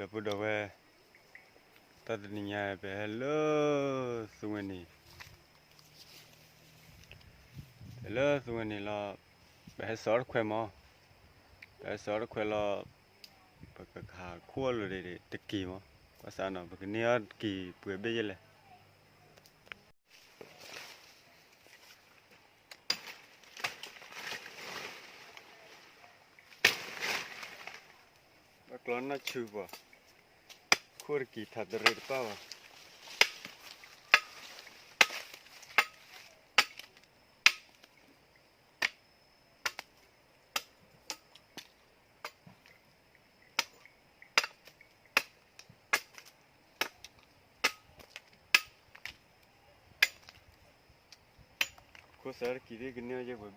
ဒီပုၢ်ဒီဝဲၢ်, တၢ်တနံၤညါ ပဟဲလၢသူဝဲန့ၣ်, ပဟဲလၢသူဝဲန့ၣ်လီၤ. ပဟဲစိာ်တခွဲမး, ပဟဲစိာ်တခွဲလီၤ. ပကဟးခူၣ်အီၤလၢတက့ၤမး, ဘၣ်ဆၣ်နီၤ ပကန့ၢ်အီၤတက့ၤပှဲၤဘ့ၣ်ယဲလဲၣ်. ဘၣ်ကျီနီၢ်ဆူပှၤ, ခူၣ်တက့ၤထးတရံးတပၣ်ဘၣ်. ခိၣ်စးတက့ၤသ့ၣ်ကန့ၢ်အီၤယဲၢ်ပှဲ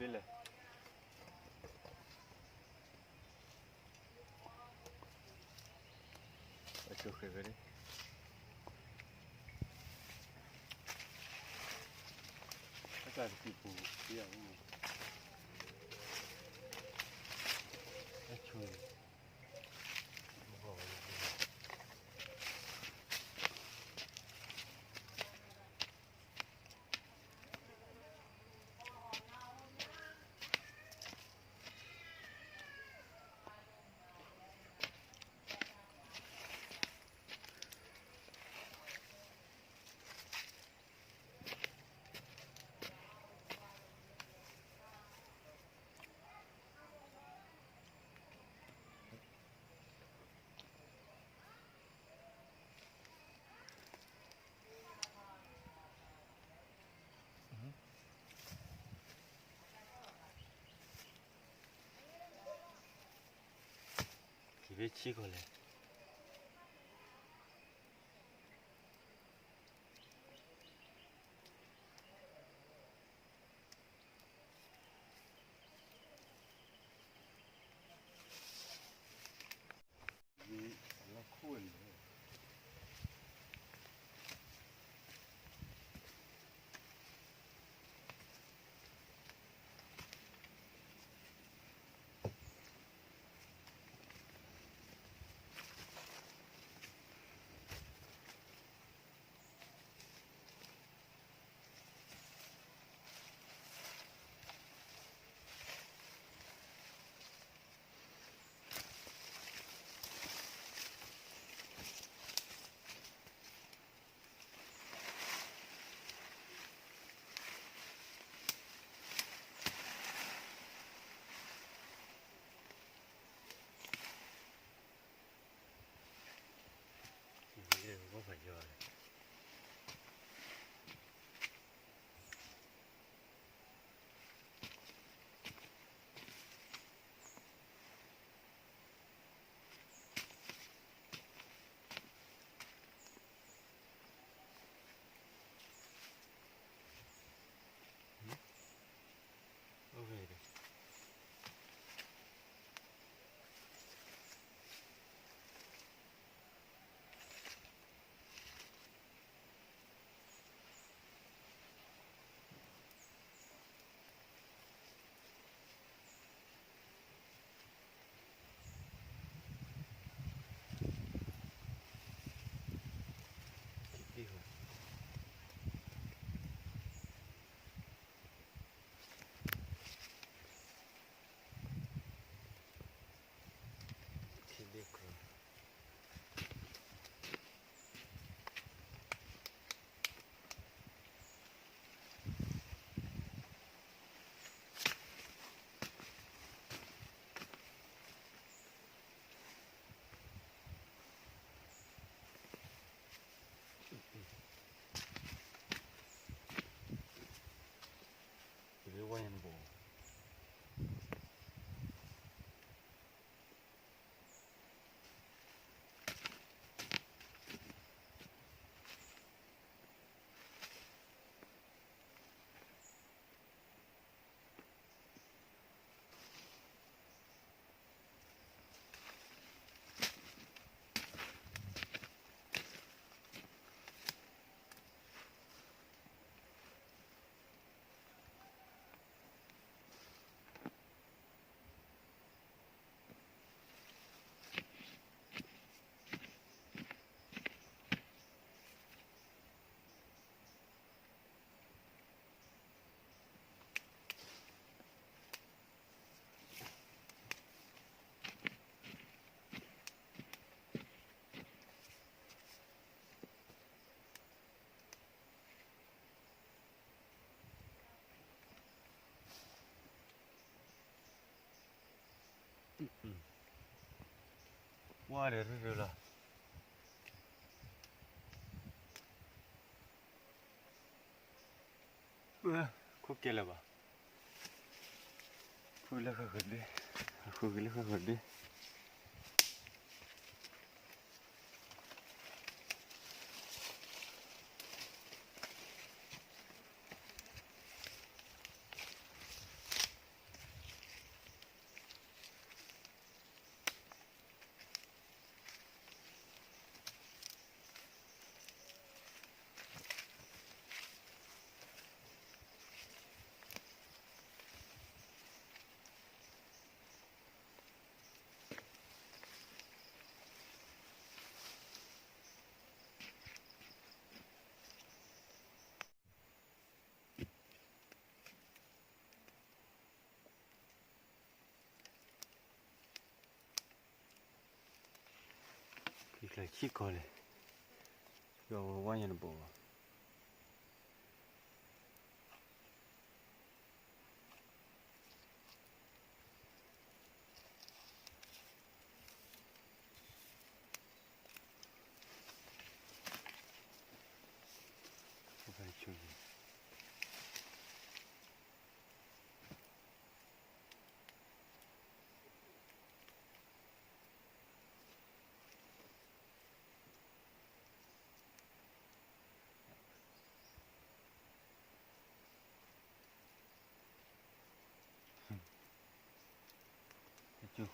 ၤဘ့ၣ်လဲၣ်. အဆိၣ်ဃဲၤဝဲန့ၣ်, အတၢ်တက့ၤပူၤ, အဆိၣ်က့ၤဘ့ၣ်ဆံၣ်ကီးလဲၣ်. ဝါဒီးရူၢ်ရူၢ်လီၤ. ခိၣ်ကဲလၢၤဘၣ်. ဃုလၢဃၣ်ဃၢၤဒ့, ဃုလၢဃၣ်ဃၢၤဒ့. ယကျဲၤဆံၣ်ကီးလဲၣ်, ယဝဲဝါညါတဘိဘၣ်. ကၠိ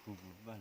ဃူပူၤဘၣ်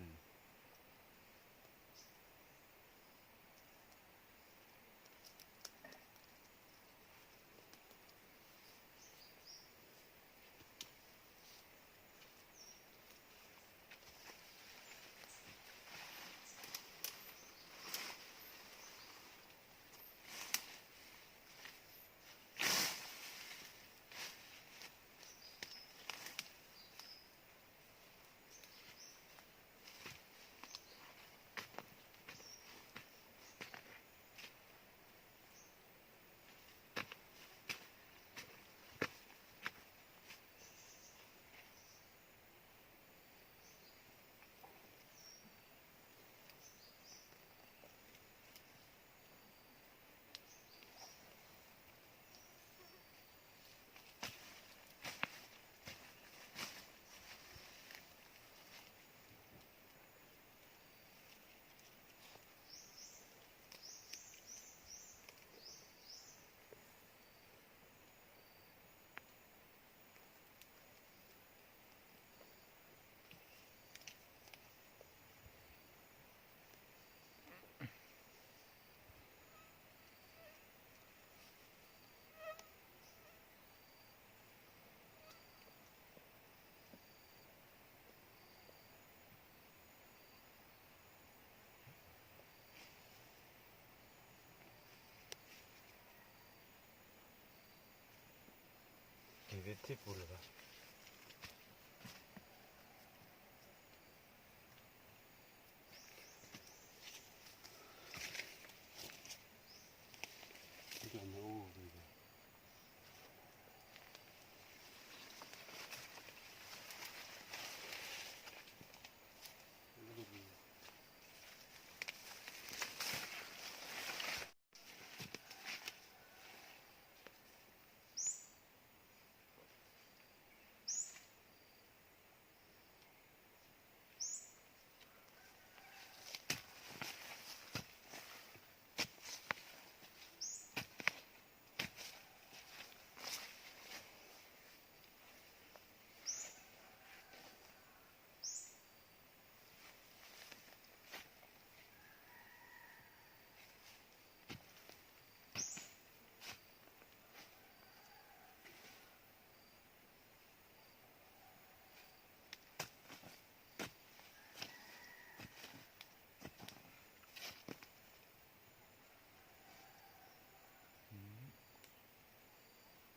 လၢ ထံၣ်ပူၤလၢၤဘၣ်.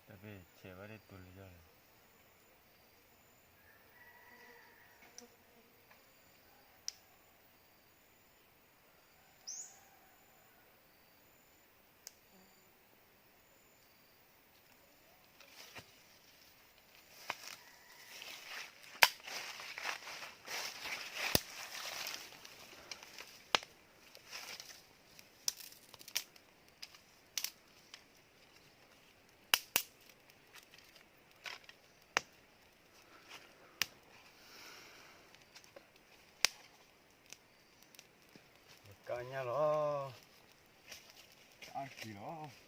တၢ်ဖဲဆဲးဝဲဒၣ်တူၢ်လၢယီၤလီၤ. ညါလီၤ, အါက့ၤလီၤ.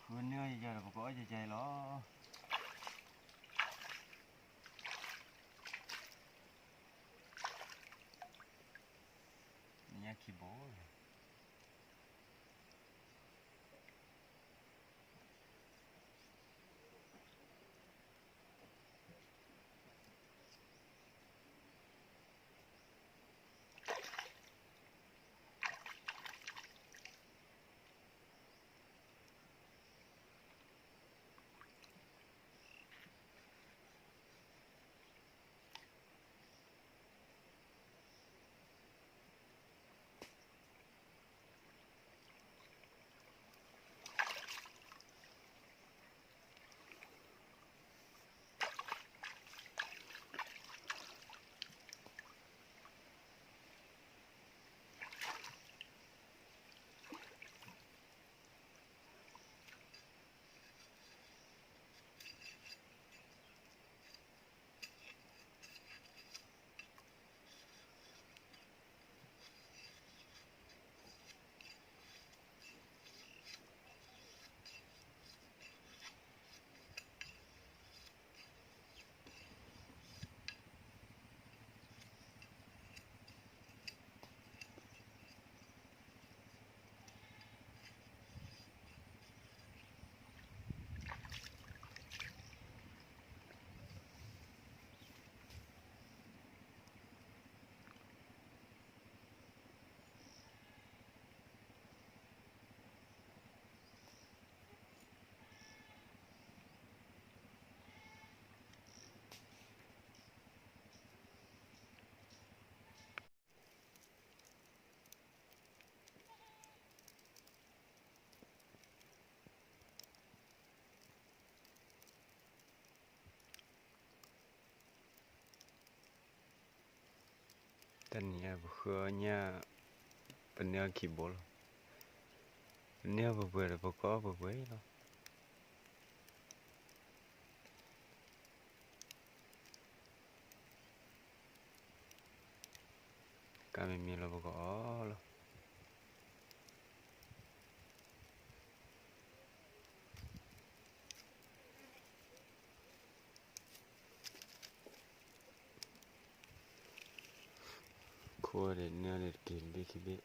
ဃုန့ၢ်အီၣ်ယယၤဒီး ပကအီၣ်ယယၤအံၤလီၤ. နညၣ်ခံဘိလီၤ.တနံၤအံၤပဃုအီၣ်ညၣ်, ပန့ၢ်အီၣ်ခံဘိလီၤ. ပန့ၢ်အီၣ်ပှဲၤပှဲၤဒီး ပကအီၣ်ပှဲၤပှဲၤလီၤ. ကါမ့မ့ၢ်လီၤ ပကအီၣ်လီၤ. ခိၣ်ဒီးန့ၢ်အီၤန့ၣ်တက့ၢ် ဘ့ၣ်ခံဘ့ၣ်.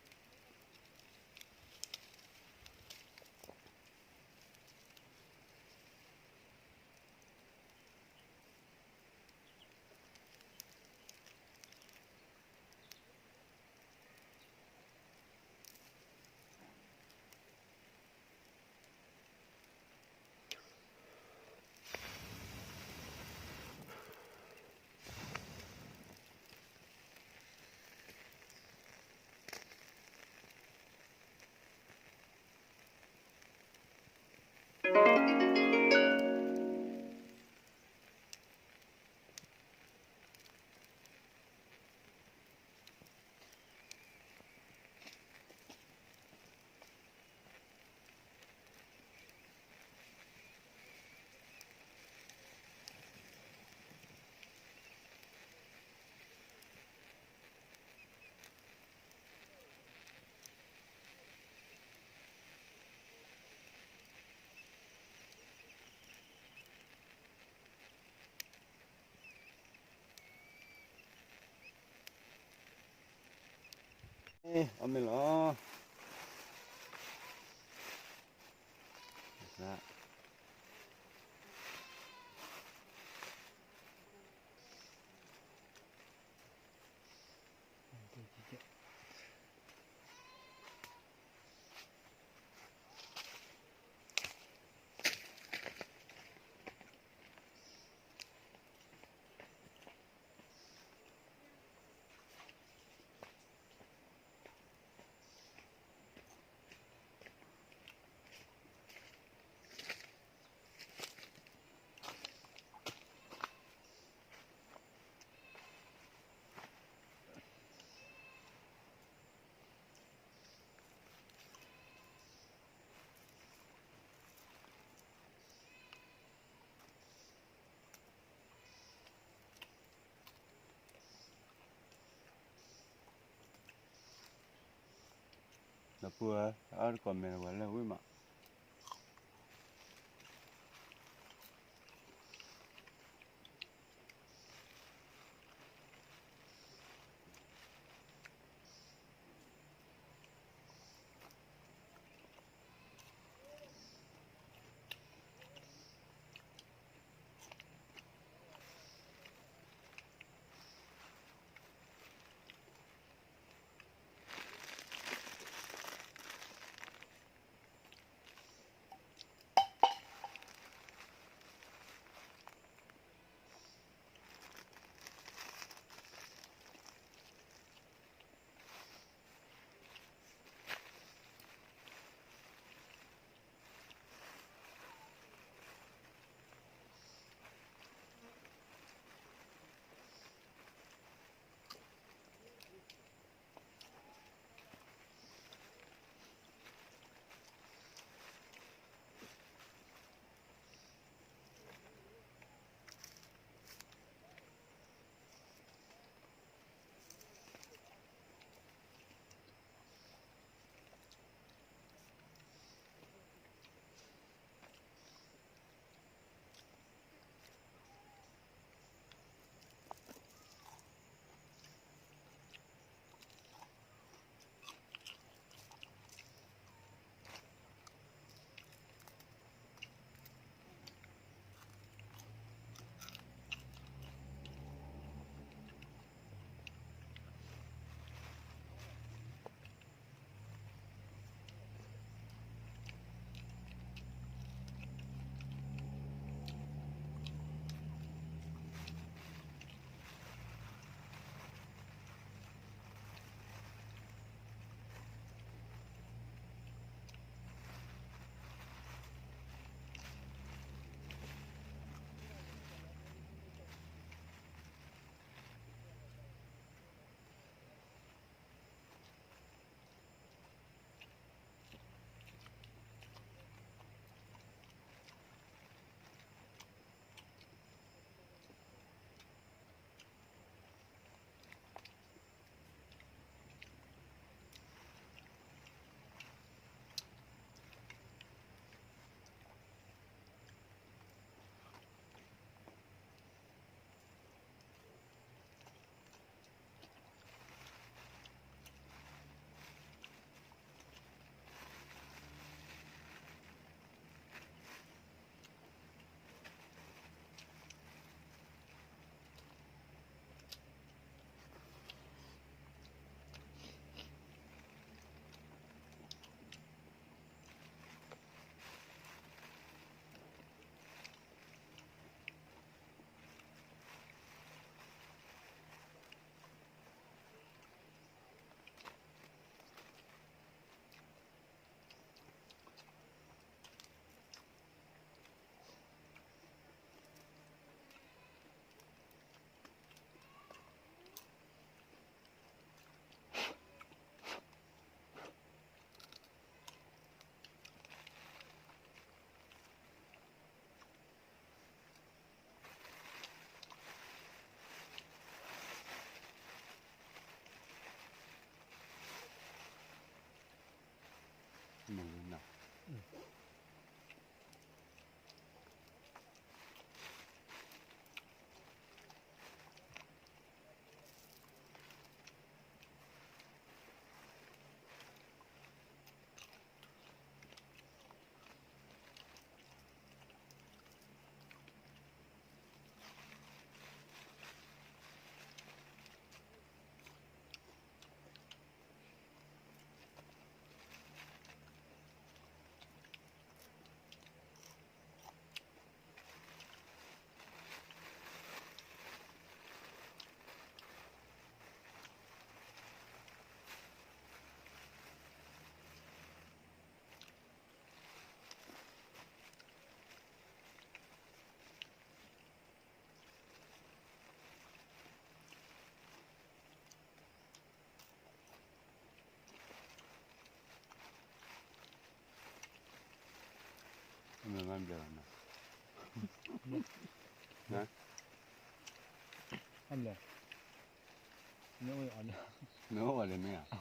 အီၣ်မ့ၤလီၤ. ဒီပုၢ်ဝဲၢ် အါတကီၢ်မဲာ်တဝဲလၢဝံၣ်မး. အ လၢန မ့ၢ်အိၣ်အီၤလၢ မ့ၢ်အိၣ်အီၤလၢမ့ၢ်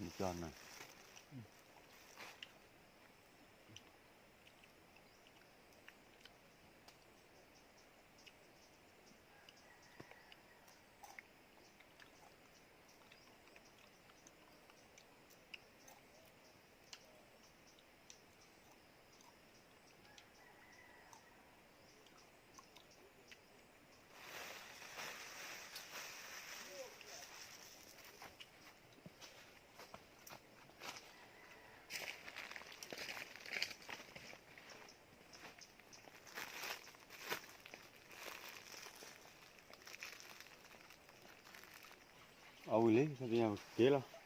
ဧါ ကၠီနၤ အဝံၤလံ က့ၤလီၤ